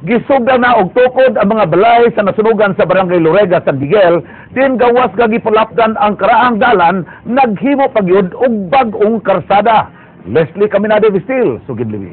Gisugdan na og tukod ang mga balay sa nasunugan sa Barangay Lorega, San Miguel, din gawas nga gipalapdan ang karaang dalan, naghimo pa gyud og bag-ong karsada. Leslie Caminade Vistil, sugid liwi.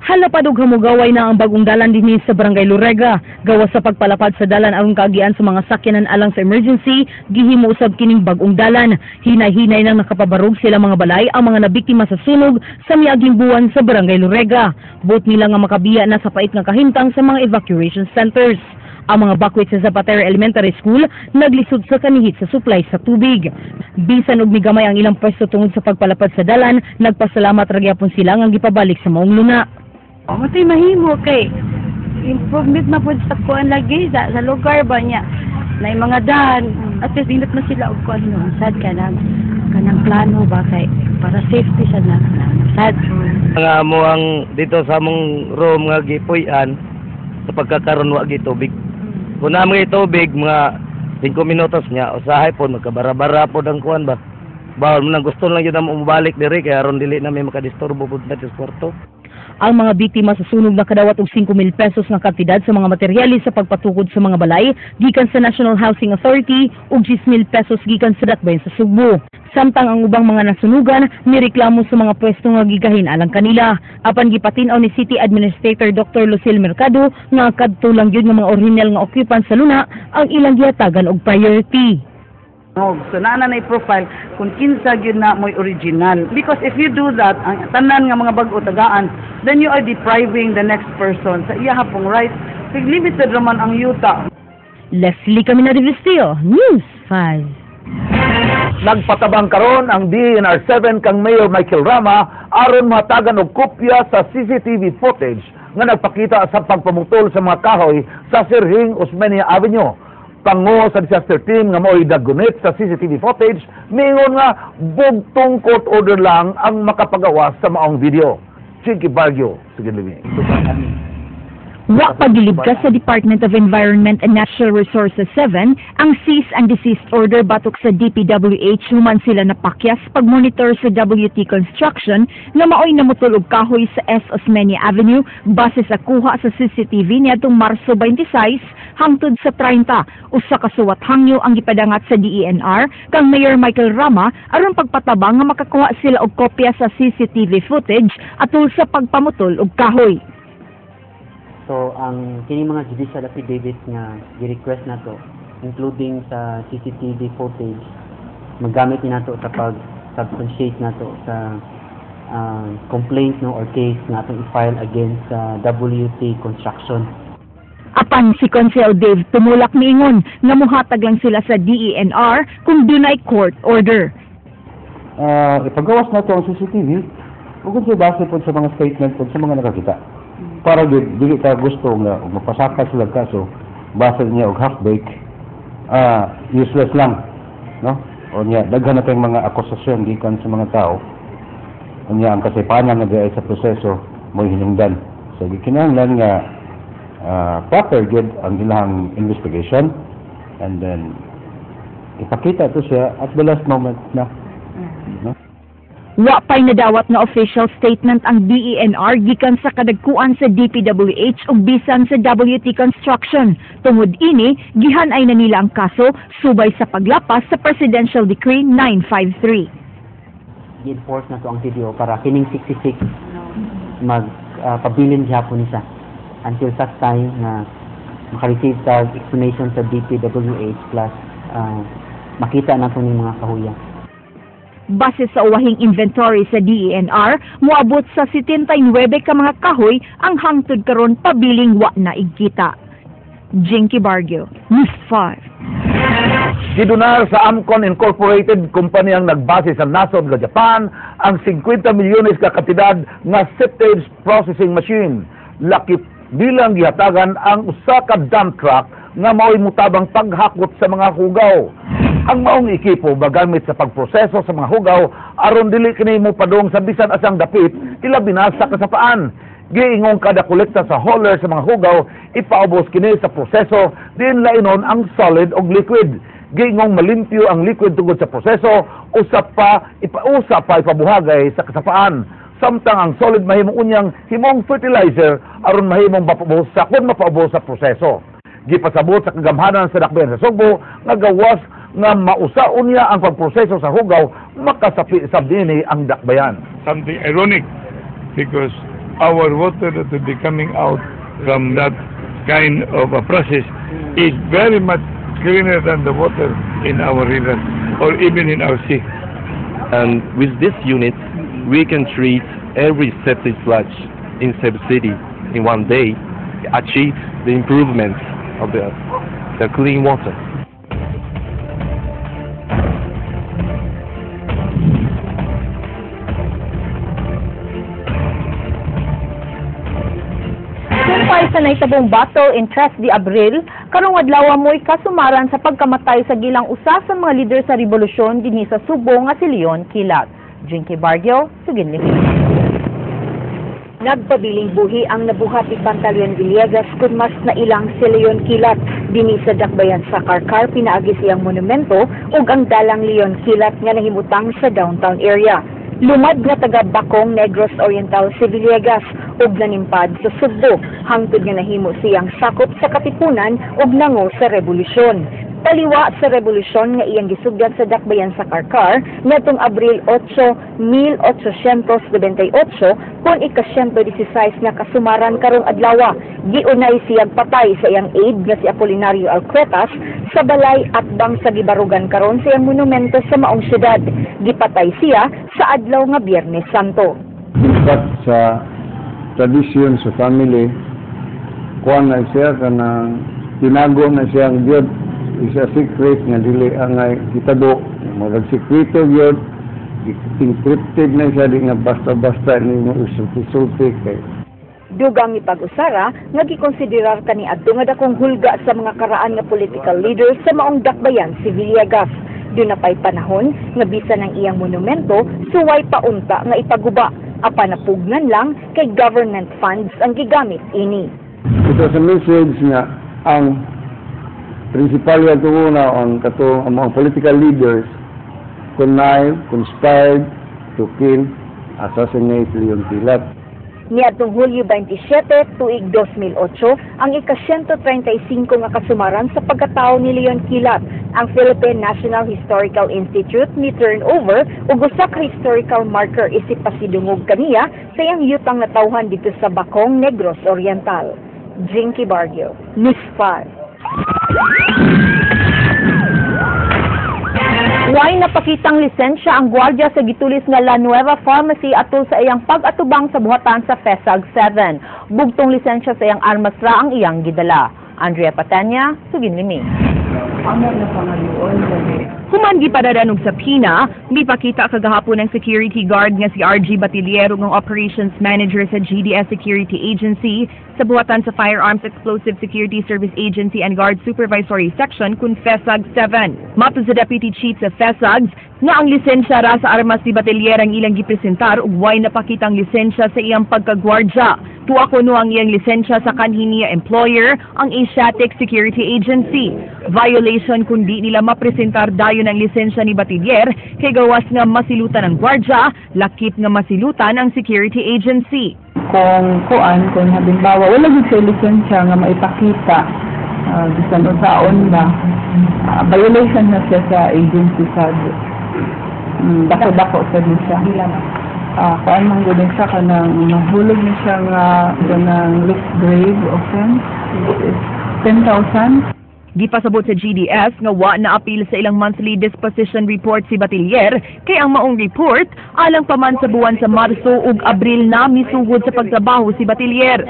Halapad og hamugaway na ang bagong dalan dinhi sa Barangay Lorega. Gawas sa pagpalapad sa dalan aron kaagian sa mga sakyanan alang sa emergency, gihimo usab kining bagong dalan. Hinay-hinay nang nakapabarog sila mga balay ang mga nabiktima sa sunog sa miaging buwan sa Barangay Lorega. Buot nila nga makabiya na sa pait nga kahimtang sa mga evacuation centers. Ang mga bakwit sa Zapatero Elementary School naglisod sa kanihit sa supply sa tubig. Bisan og migamay ang ilang pwesto tungod sa pagpalapad sa dalan, nagpasalamat ra gyapon sila nga gipabalik sa maong luna. Mao mahimo kay improvement na pud sa kuan lagi sa lugar ba niya na yung mga dan at least dindot man sila og kuan, no, sad kanang plano ba kay para safety sa na sad. Nga mo ang dito sa among room nga gipuy-an sa pagkakaron wa gi tubig. Kung naa mga tubig, mga 5 minutos niya usahay pod magkabarabara pod ang kuan ba. Bawal mo nang gusto lang yun na mobalik diri kay aron dili na may makadisturbo pod na sa kwarto. Ang mga biktima sa sunog nakadawat og 5,000 pesos nga kantidad sa mga materyales sa pagpatukod sa mga balay gikan sa National Housing Authority ug 10,000 pesos gikan sa Dakbayan sa Sugbo. Samtang ang ubang mga nasunugan nireklamo sa mga pwesto nga gigahin alang kanila. Apan gipatin-aw ni City Administrator Dr. Lucille Mercado nga kadto lang gyud nga mga original nga occupant sa luna ang ilang gihatagan og priority. Oh, so naa na profile kung kinsa gyud na mo'y original. Because if you do that, ang tanan nga mga bag-o tagaan, then you are depriving the next person sa iya pong right. Kay limited raman ang yuta. Leslie Caminade Vistillo, News 5. Nagpatabang karon ang DENR 7 kang Mayor Michael Rama aron mahatagan og kopya sa CCTV footage nga nagpakita sa pagpamutol sa mga kahoy sa Sirhing Osmeña Avenue. Pango sa disaster team nga mao'y dagunit sa CCTV footage, miingon nga bugtong court order lang ang makapagawas sa maong video. Chinky Barrio, sige liwi. Wa pa gilibkas sa Department of Environment and Natural Resources 7 ang cease and desist order batok sa DPWH human sila napakyas pagmonitor sa WT Construction nga maoy namutol og kahoy sa S. Osmeña Avenue base sa kuha sa CCTV niadtong Marso 26 hangtod sa 30. Usa ka suwat hangyo ang gipadangat sa DENR kang Mayor Michael Rama aron pagpatabang nga makakuha sila og kopya sa CCTV footage atol sa pagpamutol og kahoy. So ang kini mga judicial affidavits nga gi-request nato, including sa CCTV footage, magamit ni nato sa pag substantiate nato sa complaint, no, or case nga atong i-file against sa WT Construction. Apan si Consel Dave Tumulak miingon nga muhatag lang sila sa DENR kung dunay court order. Ipagawas nato ang CCTV ug sa base pod sa mga statement pod sa mga nakakita. Para gyud dili ta gusto nga og mapasaka sila kaso base niya og half bake, useless lang, no? O niya daghan na tayong mga akusasyon gikan sa mga tao. Unya ang kasaypanan nga diay sa proseso mo'y hinungdan. So gikinahanglan nga proper gyud ang ilang investigation and then ipakita to siya at the last moment na, no? Wa pa'y nadawat nga official statement ang DENR gikan sa kadagkuan sa DPWH ug bisan sa WT Construction. Tungod ini, gihan-ay na nila ang kaso subay sa paglapas sa Presidential Decree 953. Gi-enforce nato ang CDO para kining 66 mag pabilin gihapon ni siya until such time nga maka-receive tag explanation sa DPWH plus makita nato ning mga kahuya. Base sa uwahing inventory sa DENR, moabot sa 79 ka mga kahoy ang hangtod karon pabiling wa na igkita. Jinky Bargio, News 5. Gidonar sa Amcon Incorporated, kumpanya ang nagbase sa nasod nga Japan, ang 50 milyones ka kantidad nga septage processing machine. Lakip bilang gihatagan ang usa ka dump truck nga mao'y mutabang paghakot sa mga hugaw. Ang maong ekipo magamit sa pagproseso sa mga hugaw aron dili kini mo padung sa bisan asang dapit, ilabi na sa kasapaan. Giingong kada kolekta sa hauler sa mga hugaw, ipaubos kini sa proseso din lainon ang solid og liquid. Giingong malimpyo ang liquid tungod sa proseso, usap pa ipausa pa ipabuhagay sa kasapaan. Samtang ang solid mahimong unyang himong fertilizer aron mahimong mapaubos sa kun mapaubos sa proseso. Gipasabot sa kagamhanan sa dakbayan sa Sugbo nga gawas nga mausaon niya ang pagproseso sa hugaw, makasapi sab dinhi ang dakbayan. Something ironic, because our water that will be coming out from that kind of a process is very much cleaner than the water in our river or even in our sea. And with this unit, we can treat every septic sludge in Cebu City in one day, achieve the improvement of the clean water. Sumpay sa nahitabong battle in Tres de Abril, karong adlaw mo'y kasumaran sa pagkamatay sa gilang usa sa mga lider sa revolusyon dinhi sa Sugbo nga si Leon Kilat. Jinky Bargio, Sugin Limi. Nagpabiling buhi ang nabuhat ni Pantaleon Villegas kun mas nailang si Leon Kilat dinhi sa dakbayan sa Carcar pinaagi siyang monumento ug ang dalang Leon Kilat nga nahimutang sa downtown area. Lumad nga taga Bacong, Negros Oriental si Villegas ug nanimpad sa Sugbo hangtod nga nahimo siyang sakop sa Katipunan ug nango sa rebolusyon. Taliwa sa rebolusyon nga iyang gisugdan sa dakbayan sa Carcar ngadtong Abril 8, 1898 kun ika-116 nga kasumaran karong adlawa, giunay siyang patay sa iyang aide nga si Apolinario Alcuetas sa balay atbang sa gibarugan karon sa iyang monumento sa maong syudad. Gipatay siya sa adlaw nga Biyernes Santo. Dapat sa tradisyon sa family, kuan na siya kanang tinago na siya ang gyud, isa secret nga dili angay kitabo, murag sekreto gyud, encrypted na siya, di nga basta-basta nimo isulti-sulti kay. Dugang ipag-usara nga gikonsiderar kaniadto nga dakong hulga sa mga karaan nga political leaders sa maong dakbayan si Villegas. Duna pa'y panahon nga bisan ang iyang monumento suway paunta nga ipaguba, apan napugnan lang kay government funds ang gigamit ini. Ito sa message nga ang principal nga una ang kato ang mga political leaders connive, conspired to kill, assassinate Leon Kilat. Niadtong Hulyo 27, tuig 2008, ang ika-135 nga kasumaran sa pagkatao ni Leon Kilat, ang Philippine National Historical Institute ni turnover ug usa ka historical marker isip pasidungog kaniya sa iyang yutang natawhan dito sa Bacong, Negros Oriental. Jinky Bargio, News 5. Way napakitang lisensya ang gwardiya sa gitulis nga La Nueva Pharmacy atol sa iyang pag-atubang sa buhatan sa FESAG 7. Bugtong lisensya sa iyang armas ra ang iyang gidala. Andrea Patanya, Sugin Limi. Human gipadadan og sapina, mipakita kagahapon ang security guard nga si RG Batillero ng operations manager sa GDS Security Agency sa buhatan sa Firearms Explosive Security Service Agency and Guard Supervisory Section kun FESAG 7. Matod sa Deputy Chief sa FESAGs nga ang lisensya ra sa armas ni Batillero ang ilang gipresentar ug way napakitang lisensya sa iyang pagkagwardya. Tuwa kuno ang iyang lisensya sa kanhi niya employer, ang Asiatic Security Agency. Violation kung di nila mapresentar dayon ang lisensya ni Batiller kay gawas nga masilutan ang gwardya, lakip nga masilutan ang security agency. Kung kuan, kung halimbawa wala gyud siya lisensya nga maipakita, bisan unsaon ba, violation na siya sa agency sa dako-dako sa siya. Kuan man gud siya kanang mahulog ni siya nga kanang least grave offense, which is 10,000. Gipasabot sa GDS nga wa na apil sa ilang monthly disposition report si Batiller kay ang maong report alang pa man sa buwan sa Marso ug Abril na misugod sa pagtrabaho si Batiller.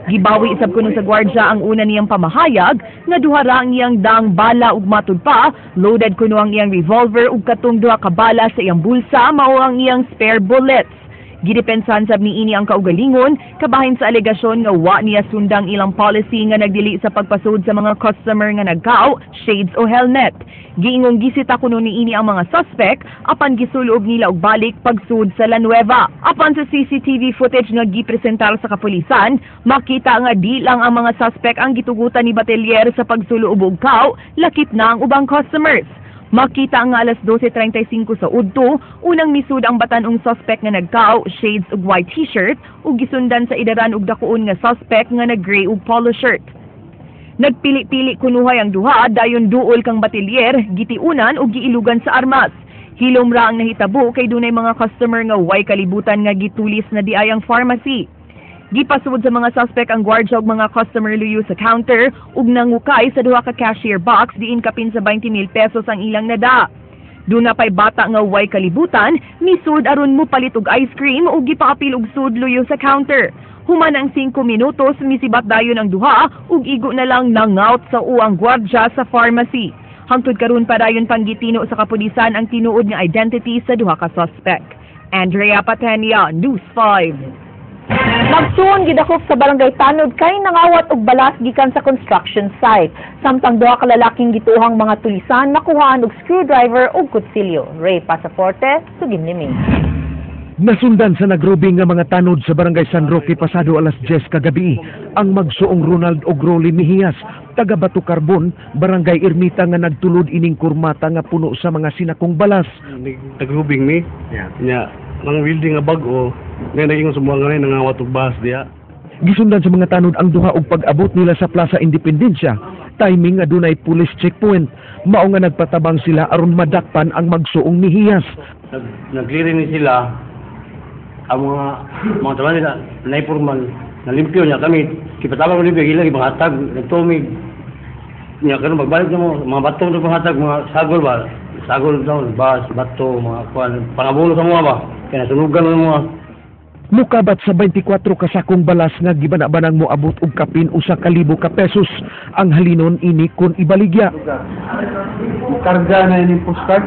Gibawi sab kuno sa gwardya ang una niyang pamahayag nga duha ra ang iyang daang bala ug matud pa loaded kuno ang iyang revolver ug katong duha ka bala sa iyang bulsa mao ang iyang spare bullets. Gidepensahan sab niini ang kaugalingon kabahin sa alegasyon nga wa niya sundang ilang policy nga nagdili sa pagpasud sa mga customer nga nagkaw, shades o helmet. Giingong gisita kuno niini ang mga suspect apan gisuloob nila og balik pagsud sa La Nueva. Apan sa CCTV footage nga gipresentar sa kapulisan, makita nga di lang ang mga suspect ang gitugutan ni Batiller sa pagsuloob og kaw, lakip na ang ubang customers. Makita nga alas 12:35 sa udto, unang misud ang batan-ong suspect nga nagkaw, shades ug white t-shirt, ug gisundan sa idaran og dakuon nga suspect nga nag-gray ug polo shirt. Nagpili-pili kunuhay ang duha, dayon duol kang Batiller, gitiunan ug giilugan sa armas. Hilom ra ang nahitabo kay dunay mga customer nga way kalibutan nga gitulis na diay ang pharmacy. Gipasud sa mga suspect ang gwardya ug mga customer luyo sa counter ug nangukay sa duha ka cashier box diin kapin sa 20,000 pesos ang ilang nada. Duna pay bata nga way kalibutan, misud aron mupalit og ice cream ug gipaapil og sud luyo sa counter. Human ang 5 minutos, misibat dayon ang duha ug igo na lang nangawt sa ang gwardya sa pharmacy. Hangtod karon padayon panggitino sa kapulisan ang tinuod nga identity sa duha ka suspect. Andrea Patenia, News 5. Magsuon gidakop sa barangay Tanod kay nangawat og balas gikan sa construction site. Samtang duha ka lalaking gituohang mga tulisan nakuhaan og screwdriver ug kutsilyo. Ray Pasaporte, Sugimnimi. Nasundan sa nagrubing nga mga tanod sa barangay San Roque pasado alas 10 kagabi ang magsuong Ronald og Rolly Mejias, taga Bato Carbon, barangay Ermita, nga nagtulod ining kurmata nga puno sa mga sinakong balas. Nagrubing mi. Nya, nang building nga bag-o, nga naging sa mga ngayon nangawat og balas diya. Gisundan sa mga tanod ang duha og pag-abot nila sa Plaza Independencia, timing nga dunay police checkpoint, mao nga nagpatabang sila aron madakpan ang magsuong Mejias. Nagliri ni sila ang mga trabaho nila na formal na limpyo niya kami kipatabang limpyo ila gipanghatag nagtumig niya. Karon magbalik na mo mga bato na panghatag, mga sagol ba, sagol daw, bas bato, mga kuan, pangabulo sa mga ba kaya nasunugan mo mga. Mukabat sa 24 kasakong balas nga gibana-banang moabot og kapin 1,000 ka pesos ang halinon ini kun ibaligya. Karga na ini postcard.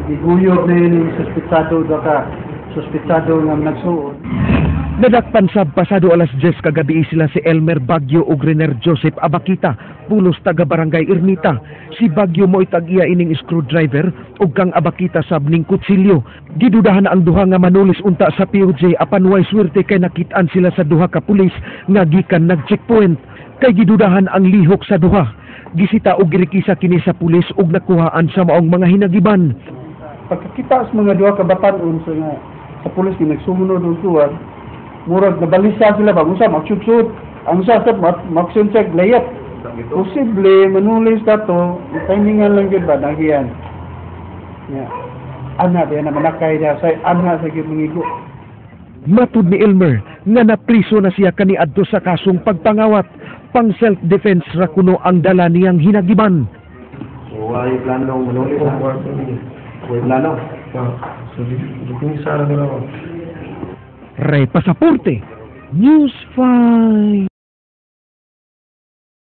Giguyod na ini suspitsado do ka suspitsado nga nagsuod. Nadakpan sa pasado alas 10 kagabi sila si Elmer Bagyo ug Rener Joseph Abakita, pulos taga barangay Ermita. Si Bagyo mo itag-iya ining screwdriver ug kang Abakita sab ning kutsilyo. Gidudahan na ang duha nga manulis unta sa POJ, apan way swerte kay nakit-an sila sa duha ka pulis nga gikan nag-checkpoint. Kay gidudahan ang lihok sa duha. Gisita og girikisa kini sa pulis ug nakuhaan sa maong mga hinagiban. Pagkakita sa mga duha ka batan-on sa nga sa pulis nga nagsumunod og kuwan, murag nabalisa sila ba, unsa magsudsud ang sa mag-action check layat. Posible manulis kato, timingan lang gyud ba nagiyan. Ya. Ana diya na manakay diya say ana sa gyud mangigo. Matud ni Elmer nga napriso na siya kaniadto sa kasong pagpangawat. Pang self-defense ra kuno ang dala niyang hinagiban. Way plano manulis ha. Way plano. So, di sana nila ako. Ray Pasaporte, News 5.